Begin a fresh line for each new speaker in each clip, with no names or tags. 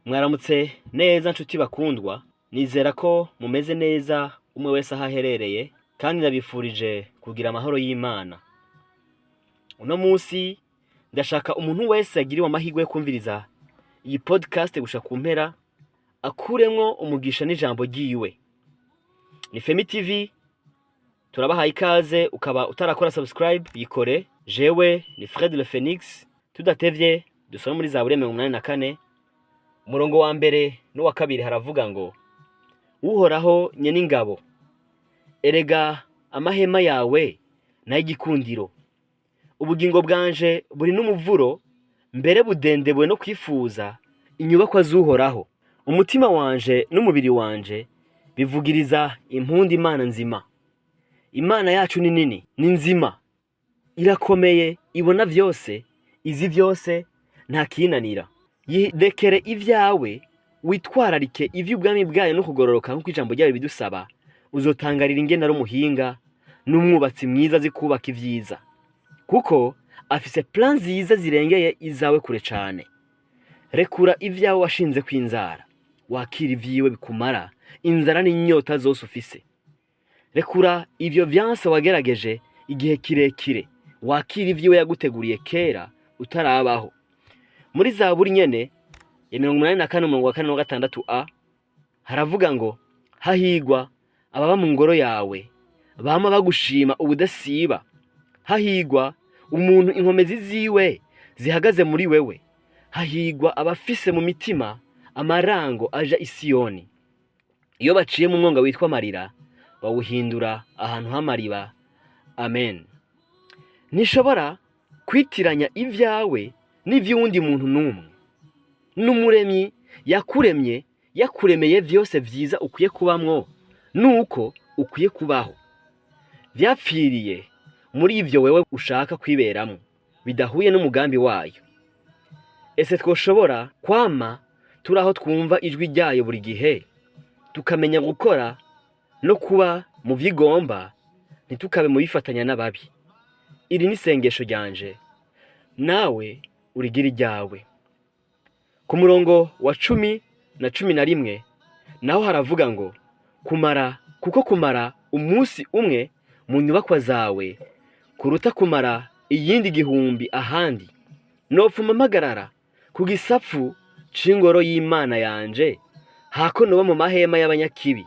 Mwaramutse neza nshuti bakundwa, nizera ko mumeze neza umwe wese aho aherereye, kandi ndabifurije kugira amahoro y'Imana. Uno munsi ndashaka umuntu wese yagiriwe amahirwe yo kumviriza iyi podcast gushika ku mpera, akuremwo umugisha n'ijambo ryiwe. Ni Femi TV, turabahaye ikaze. Ukaba utarakora subscribe, yikore. Jewe ni Fred Le Phoenix. Tudatevye, dusome muri Zaburi ya 84, umurongo wa mbere n'uwa kabiri. Haravuga ngo: "Uhoraho nyen'ingabo, erega amahema yawe n'ay'igikundiro! Ubugingo bwanje buri n'umuvuro, mbere budendebuwe no kwifuza inyubakwa z'Uhoraho. Umutima wanje n'umubiri wanje bivugiriza impundu Imana nzima. Imana yacu ni nini, ni nzima, irakomeye, ibona vyose, izi vyose, nta kinanira. Yirekere ivyawe, witwararike ivy'ubwami bwayo no kugororoka, nk'uko ijambo ryayo bidusaba. Uzotangarira ingene ari umuhinga n'umwubatsi mwiza, azi kubaka ivyiza, kuko afise plan nziza zirengeye izawe kure cane. Rekura ivyawe washinze kw'inzara, wakira ivyiwe bikumara inzara n'inyota zose ufise. Rekura ivyo vyanse wagerageje igihe kirekire, wakira ivyiwe yaguteguriye kera utarabaho." Muri Zaburi nyene ya 84, umurongo wa kane wa gatandatu a, haravuga ngo: "Hahigwa ababa mu ngoro yawe, bama bagushima ubudasiba. Hahigwa umuntu inkomezi ziwe zihagaze muri wewe. Hahigwa abafise mu mitima amarango aja i Siyoni. Iyo baciye mu mwonga witwa amarira, bawuhindura ahantu h'amariba." Amen. Ntishobora kwitiranya ivyawe n'ivy'uwundi muntu n'umwe. N'umuremyi yakuremye, yakuremeye vyose vyiza ukwiye kubamwo, nuko ukwiye kubaho. Vyapfiriye muri ivyo wewe ushaka kwiberamwo bidahuye n'umugambi wayo. Ese twoshobora kwama turi aho twumva ijwi ryayo buri gihe, tukamenya gukora no kuba mu vyigomba, ntitukabe mu bifatanya n'ababi? Iri ni isengesho ryanje, nawe urigira iryawe. Ku murongo wa 10 na 11 naho haravuga ngo: "Kumara, kuko kumara umunsi umwe mu nyubakwa zawe kuruta kumara iyindi 1000 ahandi. Nopfuma mpagarara ku gisapfu c'ingoro y'Imana yanje, hako noba mu mahema y'abanyakibi.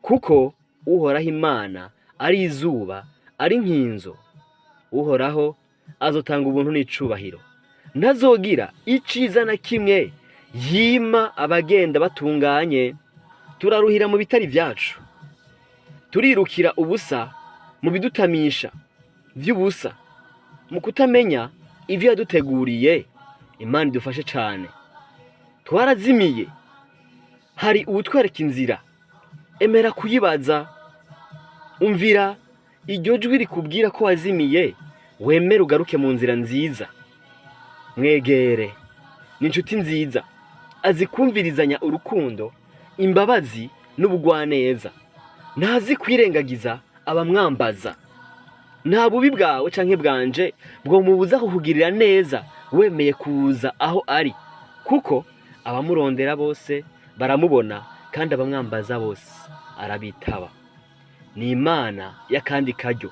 Kuko Uhoraho Imana ari izuba, ari nkinzo. Uhoraho azotanga ubuntu n'icubahiro, ntazogira iciza na kimwe yima abagenda batunganye." Turaruhira mu bitari vyacu, turirukira ubusa mu bidutamisha vy'ubusa, mu kutamenya ivyo yaduteguriye. Imana idufashe cane. Twarazimiye, hari uwutwereka inzira. Emera kuyibaza, umvira iryo jwi rikubwira ko wazimiye, wemere ugaruke mu nzira nziza. Mwegere, ni inshuti nziza, azi kumvirizanya urukundo, imbabazi n'ubugwaneza. Ntazi kwirengagiza abamwambaza. Nta bubi bwawe canke bwanje bwomubuza kukugirira neza wemeye kuza aho ari, kuko abamurondera bose baramubona, kandi abamwambaza bose arabitaba. Ni Imana y'akandi karyo.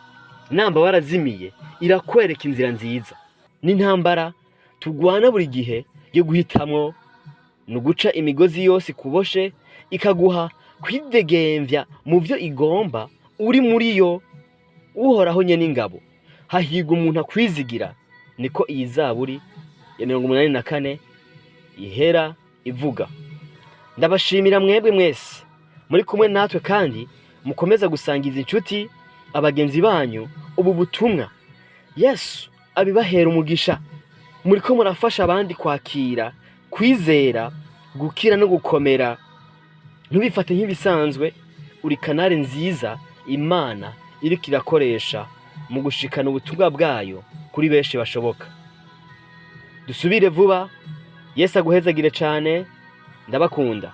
Namba warazimiye, irakwereka inzira nziza. N'intambara tugwana buri gihe yo guhitamwo ni uguca imigozi yose ikuboshe, ikaguha kwidegemvya mu vyo igomba uri muri yo. "Uhoraho nyene ingabo, hahigwa umuntu akwizigira." Niko iyi Zaburi ya 84 ihera ivuga. Ndabashimira mwebwe mwese muri kumwe natwe, kandi mukomeza gusangiza inshuti, abagenzi banyu ubu butumwa. Yesu abibahera umugisha. Muriko murafasha abandi kwakira, kwizera, gukira no gukomera. Ntubifate nk'ibisanzwe, uri canal nziza Imana iriko irakoresha mu gushikana ubutumwa bwayo kuri benshi bashoboka. Dusubire vuba. Yesu aguhezagire cane. Ndabakunda.